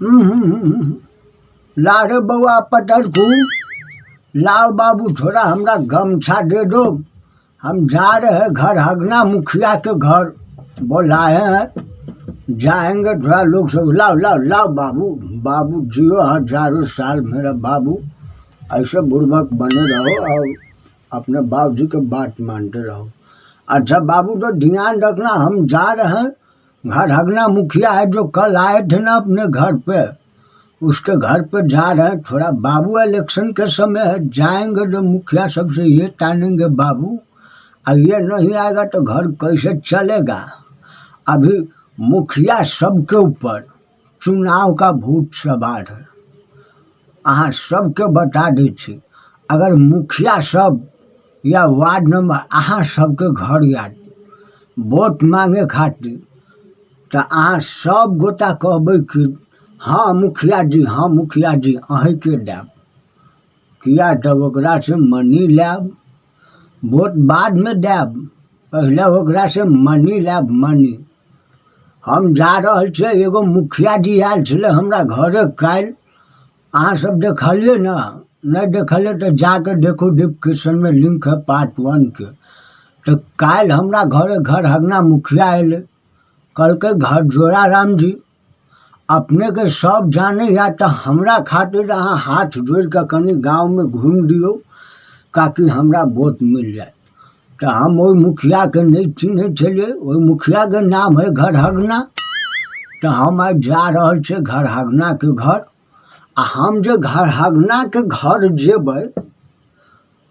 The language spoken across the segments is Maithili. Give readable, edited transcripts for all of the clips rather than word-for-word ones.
ला रे बौआ पटरकू, लाओ बाबू थोड़ा हमरा गमछा दे दो, हम जा रहे हैं घर हगना मुखिया के घर बोलाए हैं, जाएंगे थोड़ा लोग सब। लाओ लाओ लाओ बाबू, बाबू जियो हजारों साल मेरा बाबू, ऐसे बुड़बक बने रहो और अपने बाबूजी के बात मानते रहो। अच्छा बाबू तो ध्यान रखना, हम जा रहे हैं घर हगना मुखिया है जो कल आए थे ना अपने घर पे, उसके घर पे जा रहे हैं। थोड़ा बाबू इलेक्शन के समय है, जाएंगे जो मुखिया सबसे ये तानेंगे बाबू, और ये नहीं आएगा तो घर कैसे चलेगा। अभी मुखिया सबके ऊपर चुनाव का भूत सवार है। अहाँ सबके बता दै छी, अगर मुखिया सब या वार्ड मेम्बर अहाँ सबके घर आयत वोट मांगे खातिर, तऽ अहाँ सब गोटा कहबै कि हँ मुखिया जी, हँ मुखिया जी, अहीँके देब। किया तऽ ओकरासँ मनी लेब, वोट बादमे देब, पहिले ओकरासँ मनी लेब, मनी। हम जा रहल छियै, एगो मुखिया जी आयल छलै हमरा घरे काल्हि, अहाँ सब देखलियै ने? नहि देखलियै तऽ जाके देखू, डिस्क्रिप्शनमे लिंक है पार्ट 1 के। तऽ काल्हि हमरा घरे घर हगना मुखिया अयलै, कहलकै घर जोड़ा राम जी अपनेके सब जानैए, तऽ हमरा खातिर अहाँ हाथ जोड़िकऽ कनि गाँवमे घुमि दियौ ताकि हमरा वोट मिल जाय। तऽ हम ओहि मुखियाके नहि चिन्है छलियै, ओहि मुखियाके नाम हइ घर हगना। तऽ हम आइ जा रहल छियै घर हगनाके घर, आ हम जे घर हगनाके घर जेबै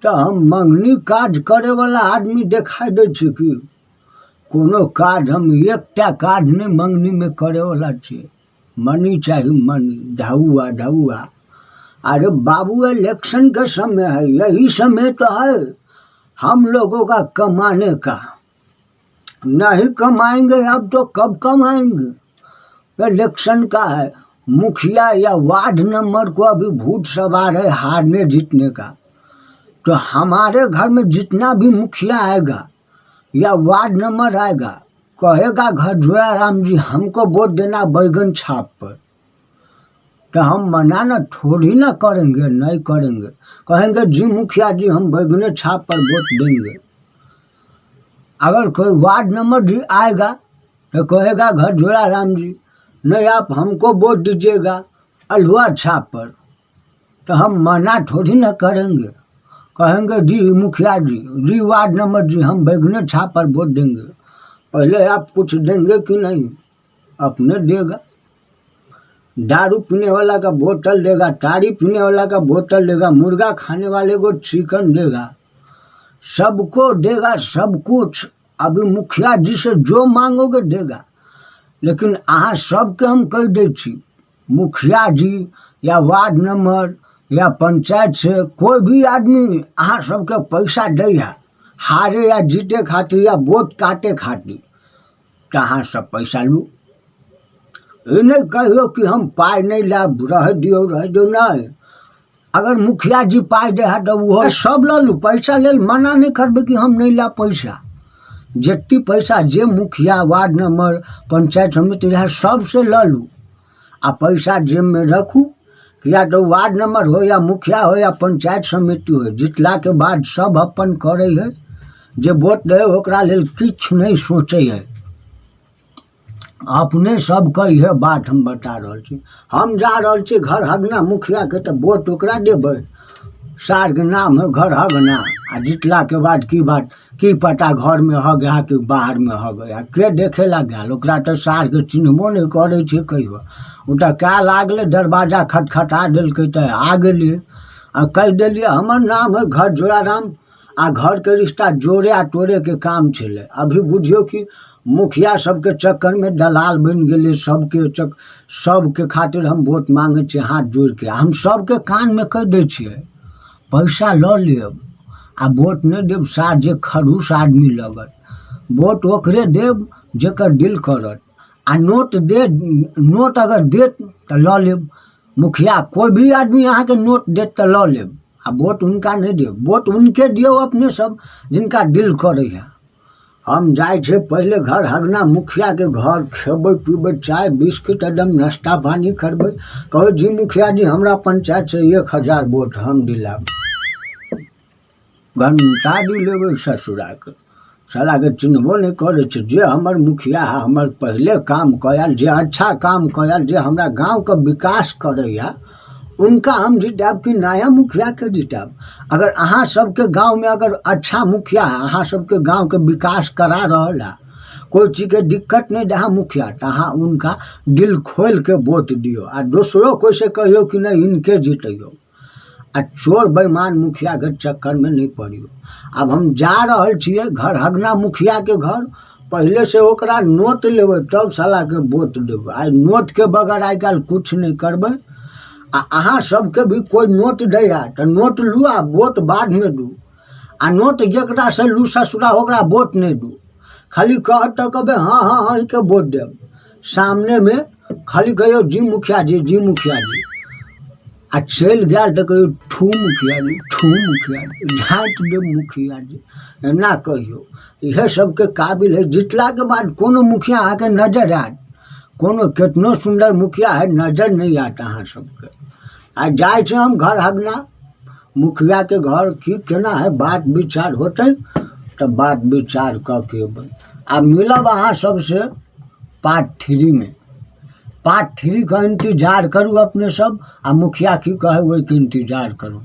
तऽ हम मङ्गनी काज करैवला आदमी देखाइ दै छी की? कोनो काज हम एकटा काज नहि मङ्गनीमे करैवला छियै। मनी चाही मनी, ढौआ ढौआ। अरे बाबू इलेक्शन के समय है, यही समय तो है हम लोगों का कमाने का। नहीं कमाएंगे अब तो कब कमाएंगे? इलेक्शन का है, मुखिया या वार्ड नंबर को अभी भूत सवार है हारने जीतने का। तो हमारे घर में जितना भी मुखिया आएगा या वार्ड नंबर आएगा, कहेगा घर जोड़ा राम जी हमको वोट देना बैगन छाप पर, तो हम मना ना थोड़ी ना करेंगे, नहीं करेंगे। कहेंगे जी मुखिया जी हम बैगने छाप पर वोट देंगे। अगर कोई वार्ड नंबर भी आएगा तो कहेगा घर जोड़ा राम जी नहीं आप हमको वोट दीजिएगा अल्हुआ छाप पर, तो हम मना थोड़ी ना करेंगे। कहेंगे जी मुखिया जी, जी वार्ड नंबर जी हम बैगने छाप पर वोट देंगे, पहले आप कुछ देंगे कि नहीं? अपने देगा। दारू पीने वाला का बोतल देगा, ताड़ी पीने वाला का बोतल देगा, मुर्गा खाने वाले को चिकन देगा, सबको देगा सब कुछ। अभी मुखिया जी से जो मांगोगे देगा। लेकिन अहाँ सबके हम कहि दै छी, मुखिया जी या वार्ड मेम्बर या पंचायत से कोई भी आदमी अहाँ सबके पैसा दै है हारे या जीते खातिर या वोट काटे खातिर, तऽ अहाँ सब पैसा लू। ई नहि कहियौ कि हम पाइ नहि लेब, रहै दियौ रहै दियौ, नहि। अगर मुखिया जी पाइ दै है तऽ ओहो सब लऽ लू, पैसा लेल मना नहि करबै कि हम नहि लेब पैसा। जते पैसा जे मुखिया वार्ड मेम्बर पंचायत समिति रहै सबसे लऽ लू आ पैसा जेबमे रखू। किया तऽ वार्ड मेम्बर हो या मुखिया हो या पंचायत समिति हो, जितलाके बाद सब अपन करै है, जे वोट दै ओकरा लेल किछु नहि सोचै है। अपने सबके इएह बात हम बता रहल छी। हम जा रहल छी घर हगना मुखियाके, तऽ वोट ओकरा देबै। सारके नाम है घर हगना, आ जितलाके बाद की बात की पता घरमे हग है कि बाहरमे हग है, के देखे ला गेल ओकरा? तऽ सारके चिन्हबो नहि करै छै कहियो। ओ तऽ कए लागलै दरवाजा खटखटा देलकै तऽ आ गेलियै आ कहि देलियै हमर नाम है घर जोड़ा राम, आ घरके रिश्ता जोड़े आ तोड़ेके काम छलै। अभी बुझियौ कि मुखिया सबके चक्करमे दलाल बनि गेलै सबके चक सबके खातिर हम वोट माँगै छियै हाथ जोड़िके। हम सबके कानमे कहि दै छियै पैसा लऽ लेब आ वोट नहि देब सार जे खड़ूस आदमी लगत, वोट ओकरे देब जकर दिल करत। आ नोट दे, नोट अगर देत तऽ लऽ लेब। मुखिया कोइ भी आदमी अहाँके नोट देत तऽ लऽ लेब आ वोट हुनका नहि देब। वोट हुनके दियौ अपने सब जिनका दिल करै है। हम जाइ छियै पहिले घर हगना मुखियाके घर, खेबै पीबै चाय बिस्किट, एकदम नाश्ता पानी करबै। कहबै जी मुखिया जी, हमरा पंचायतसँ 1000 वोट हम दिलायब। घंटा दिलेबै ससुराके, सालाके चिन्हबो नहि करै छै। जे हमर मुखिया है, हमर पहिले काम कऽ आयल, जे अच्छा काम कऽ आयल, जे हमरा गाँवके विकास करैए, उनका हम जितायब कि नया मुखियाके जितायब? अगर अहाँ सबके गाँवमे अगर अच्छा मुखिया है, अहाँ सबके गाँवके विकास करा रहल है, कोइ चीजके दिक्कत नहि दै है मुखिया, तऽ अहाँ उनका दिल खोलिके वोट दियौ आ दोसरो कोइसँ कहियौ कि नहि, हिनके जितैयौ आ चोर बेइमान मुखियाके चक्करमे नहि पड़ियौ। आब हम जा रहल छियै घर हगना मुखियाके घर। पहिलेसँ ओकरा नोट लेबै, तब सालाके वोट देबै। आइ नोटके बगैर आइ काल्हि किछु नहि करबै। आ अहाँ सबके भी कोइ नोट दैए तऽ नोट लू आ वोट बादमे दू। आ नोट जकरासँ लू ससुरा, ओकरा वोट नहि दू। खाली कहत तऽ कहबै हँ हँ हँ के वोट देब। सामनेमे खाली कहियौ जी मुखिया जी, जी मुखिया जी, आ चलि गेल तऽ कहियौ ठू मुखिया जी, ठू मुखिया जी, झाँटि देब मुखिया जी, एना कहियौ। इएह सबके काबिल हइ। जितलाके बाद कोनो मुखिया अहाँके नजर आयत? कोनो केतनो सुन्दर मुखिया हइ, नजर नहि आयत अहाँ सबके। आ जाइ छी हम घर हगना मुखियाके घर, की केना हइ बात विचार होतै तऽ बात विचार कऽ के अयबै। आ मिलब अहाँ सबसँ पार्ट थ्रीमे। पार्ट थ्रीके इन्तजार करू अपने सब, आ मुखिया की कहै ओहिके इन्तजार करू।